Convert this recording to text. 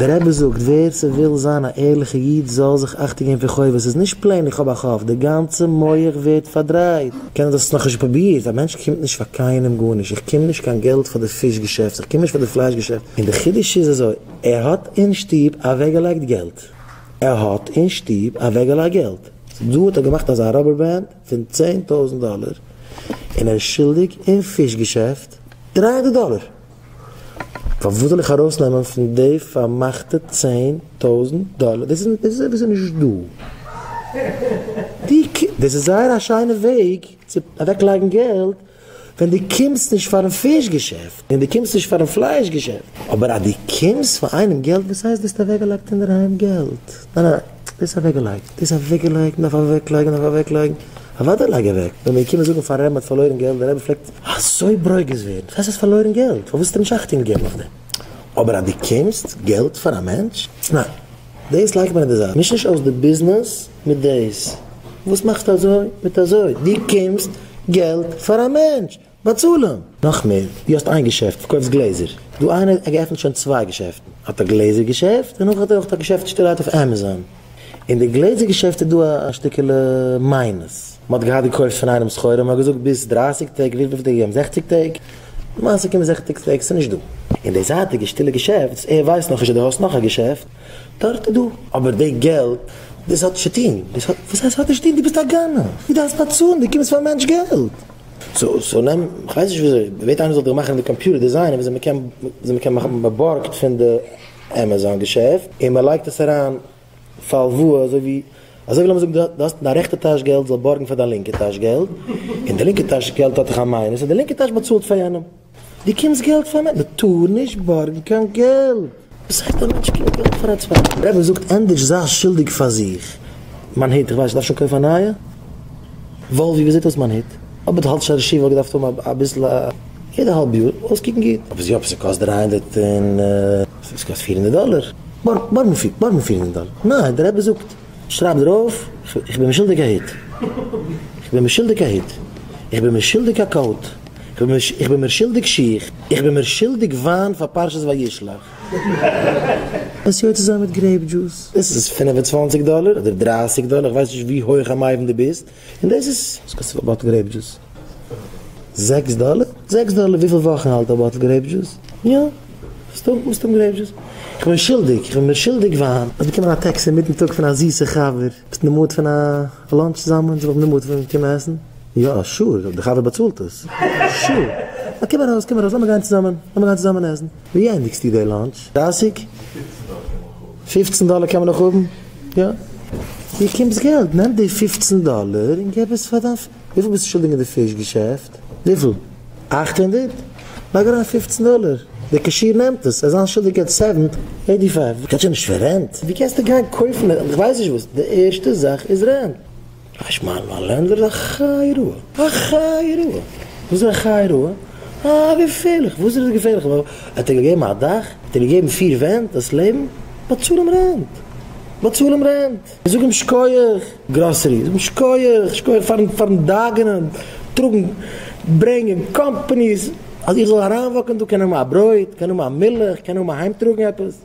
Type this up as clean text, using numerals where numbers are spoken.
דער רבי זאגט, ווער ס'וויל זיין א ערליכע איד זאל זיך אכטונג געבן פון חובות, ס'איז נישט plain איך האב א חוב, די גאנצע מח ווערט פארדרייט. קען זיין דו האסט עס נאכנישט פרובירט, א מענטש קומט נישט פאר קיינעם גארנישט, איך קום נישט קיין געלט פאר די פיש געשעפט, איך קום נישט פאר די פלייש געשעפט, און די חידוש איז אזוי, ער האט אין שטוב אוועקגעלייגט געלט, ער האט אין שטוב אוועקגעלייגט געלט, דא האט ער געמאכט אזא rubber band פון 10,000 דאלער, און ער איז שולדיג אין פיש געשעפט 300 דאלער. פארוואס זאל איך ארויסנעמען פון די פארמאכטע 10,000 דאלער? דאס איז עפעס נישט דא. דאס איז זייער א שיינע וועג צו אוועקלייגן געלט ווען דו קומסט נישט פארן פיש געשעפט און דו קומסט נישט פארן פלייש געשעפט. אבער אז דו קומסט פאר איינעם געלט, וואס הייסט דו האסט אוועקגעלייגט אינדערהיים געלט? ניין ניין, דאס איז אוועקגעלייגט, דאס איז אוועקגעלייגט, מ'דארף אוועקלייגן, מ'דארף אוועקלייגן. אוודאי לייג אוועק. ווען מיר קומען זאגן פארן רבי מ'האט פארלוירן געלט, דער רבי פלעגט אזוי ברוגז ווערן, וואס הייסט האסט פארלוירן געלט? פארוואס האסטו נישט אכטונג געגעבן אויף דעם? אבער אז דו קומסט געלט פאר א מענטש? ניין, דאס לייגט מען אין די זייט, מיש נישט אויס די ביזנעס מיט דאס, וואס מאכסטו אזוי מיט אזוי? דו קומסט געלט פאר א מענטש, באצאל אים! נאך מער, דו האסט איין געשעפט, פארקויפסט גלעזער, דא איינער האט געעפנט שוין צוויי געשעפטן, האט א גלעזער געשעפט און נאך האט ער אויך א געשעפט שטילערהייט אויף עמעזאן, אין די גלעזער געשעפט איז דא א שטיקעלע מיינוס, מען האט געהאט געקויפט פון איינעם סחורה, מען האט געזאגט ביז דרייסיג טעג, וויפיל האט ער געגעבן? זעכציג טעג? למעשה קומען זעכציג טעג ס'איז נישט דא. אין די זייטיגע שטילע געשעפט וואס ער ווייסט נאכנישט אז דו האסט נאך א געשעפט, דארט איז דא. אבער די געלט, דאס האט נישט צו טון, דאס האט, וואס הייסט האט נישט צו טון? דו ביסט א גנב, דו דארפסט באצאלן, דו קומסט פאר א מענטש געלט. so so נעם, כ'ווייס נישט וויאזוי, וועט איינער זאל דיר מאכן די computer design ען וויאזוי מ'קען, וויאזוי מ'קען מאכן, מ'בארגט פון די עמעזאן געשעפט און מ'לייגט עס אריין פאר הלוואה, אזוי ווי, אזוי ווי לאמיר זאגן דו האסט אין דיין רעכטע טאש געלט זאל בארגן פאר דיין לינקע טאש געלט, און די לינקע טאש געלט האט דאך א מיינוס און די לינקע טאש באצאלט פאר יענעם. דו קומסט געלט פאר מענטש, מ'טאר נישט בארגן קיין געלט. וואס הייסט א מענטש קומט געלט פאר א צווייטן? רבי זאגט ענדערש זיי שולדיג פאר זיך. מיין הוט, איך ווייס, איך דארף שוין קויפן א נייע? וואלווי, ווי זעט אויס מיין הוט? אבער דו האלטסט שוין ראש ישיבה וואלט געדארפט האבן אביסל א יעדע האלב יאר אויסקוקן גוט. אבער יאפ, ס'קאסט 300 און ס'קאסט 400 דאלער. בארג מיר 400 דאלער. ניין, דער רבי זאגט, שרייב דערויף, איך בין מיר שולדיג א הוט. איך בין מיר שולדיג א הוט. איך בין מיר שולדיג א coat. איך בין מיר שולדיג שיך. איך בין מיר שולדיג וויין פאר פרשת וישלח. וואס יוצא זיין מיט grape juice? דאס איז 25 דאלער אדער 30 דאלער, איך ווייס נישט ווי הויך א מבין דו ביסט, און דאס איז. וואס קאסט א bottle grape juice? זעקס דאלער? זעקס דאלער וויפיל וואכן האלט א bottle grape juice? יא, סתם סתם grape juice. איך בין שולדיג, איך בין מיר שולדיג וויין. האסט באקומען א טעקסט אינמיטן טאג פון א זיסע חבר, ביסט אין די mood פון א lunch צוזאמען, זאל איך אין די mood פון קומען עסן? יא, sure, די חבר באצאלט עס. Sure. קום ארויס, קום ארויס, לאמיר גיין צוזאמען, לאמיר גיין צוזאמען עסן. ווי ענדיגסטו די lunch? דרייסיג? פופצן דאלער קען מען נאך האבן? יא. דו קומסט געלט, נעם די פופצן דאלער און געב עס פאר דיין, וויפיל ביסטו שולדיג אין די פיש געשעפט? וויפיל? 800? לייג אריין פופצן דאלער, די cashier נעמט עס, ער איז זיין שולדיג יעצט 785. כ'רעד שוין נישט פון rent, ווי קענסטו גיין קויפן, איך ווייס נישט וואס, די ערשטע זאך איז rent. ווייסט מיין מיין landlord איז א חיה רעה, א חיה רעה, וואס איז א חיה רעה? אה געפערליך, וואס איז געפערליך? ער האט דיר געגעבן א דאך? ער האט דיר געגעבן פיר ווענט דאס לעבן? באצאל אים rent! באצאל אים rent! זאג אים שקויעך! גראסערי, זאג אים שקויעך! שקויעך פארן פארן דאגה'נען, טראגן, ברענגען, companies, אז איך זאל אריינוואקען דא קען האבן א ברויט, קען האבן א מילך, קען האבן אהיימטראגן עפעס.